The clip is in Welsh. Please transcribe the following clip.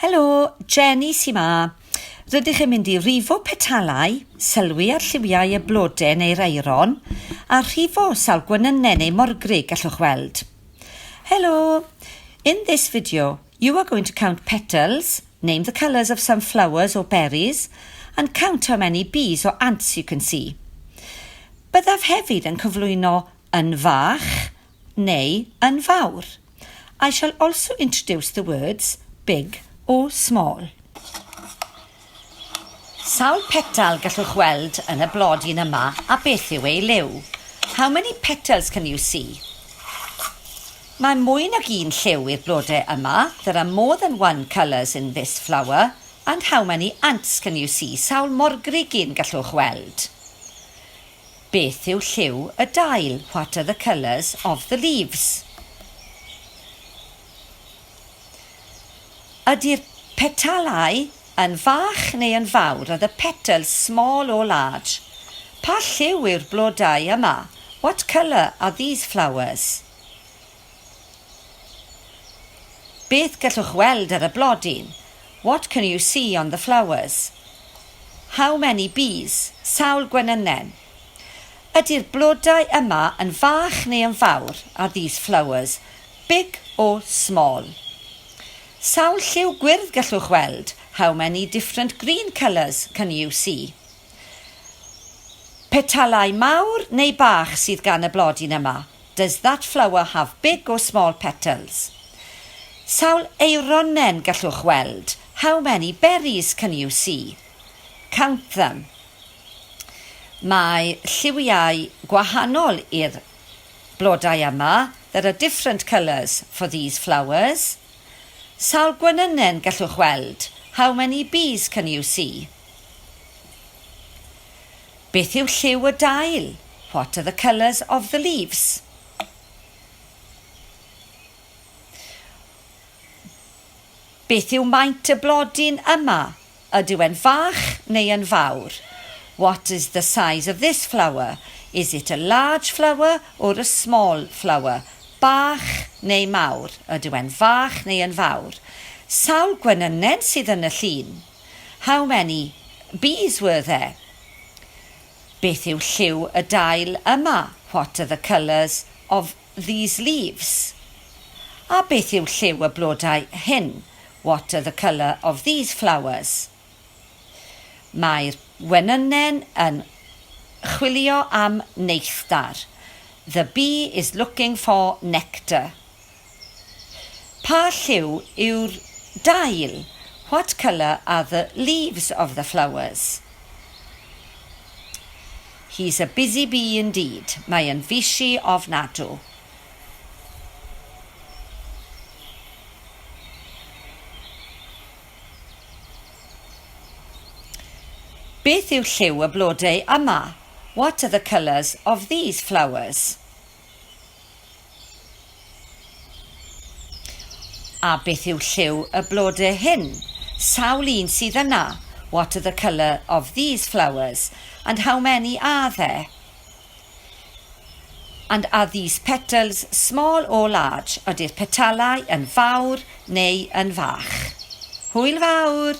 Helo, Jenny sy 'ma. Rydych yn mynd i rifo petalau, sylwi ar lliwiau y blode neu'r aeron, a rhifo sawl gwenynen neu morgrug gallwch weld. Helo! In this video, you are going to count petals, name the colours of some flowers or berries, and count how many bees or ants you can see. Byddaf hefyd yn cyflwyno yn fach neu yn fawr. I shall also introduce the words big or small. Sawl petal gallwch weld yn y blodyn yma a beth yw ei liw? How many petals can you see? Mae mwy nag un lliw i'r blodau yma, there are more than one colours in this flower, and how many ants can you see? Sawl morgrugyn gallwch weld? Beth yw lliw y dail? What are the colours of the leaves? Ydy'r petalau yn fach neu yn fawr? Are the petals small or large? Pa lliw yw'r blodau yma? What colour are these flowers? Beth gallwch weld ar y blodyn? What can you see on the flowers? How many bees? Sawl gwenynen? Ydy'r blodau yma yn fach neu yn fawr? Are these flowers big or small? Sawl lliw gwyrdd gallwch weld? How many different green colours can you see? Petalau mawr neu bach sydd gan y blodyn yma? Does that flower have big or small petals? Sawl eironen gallwch weld? How many berries can you see? Count them. Mae lliwiau gwahanol i'r blodau yma. There are different colours for these flowers. Sawl gwenynen gallwch weld? How many bees can you see? Beth yw lliw y dail? What are the colours of the leaves? Beth yw maint y blodyn yma? Ydyw e'n fach neu yn fawr? What is the size of this flower? Is it a large flower or a small flower? Bach neu mawr? Ydyw e'n fach neu yn fawr? Sawl gwenynen sydd yn y llun? How many bees were there? Beth yw lliw y dail yma? What are the colours of these leaves? A beth yw lliw y blodau hyn? What are the colour of these flowers? Mae'r wenynen yn chwilio am neithdar. The bee is looking for nectar. Pa lliw yw'r dail? What colour are the leaves of the flowers? He's a busy bee indeed. Mae yn fishi ofnadw. Beth yw lliw y blodau yma? What are the colours of these flowers? A beth yw lliw y blode hyn? Sawl un sydd yna? What are the colour of these flowers? And how many are there? And are these petals small or large? Ydy'r petalau yn fawr neu yn fach? Hwyl fawr!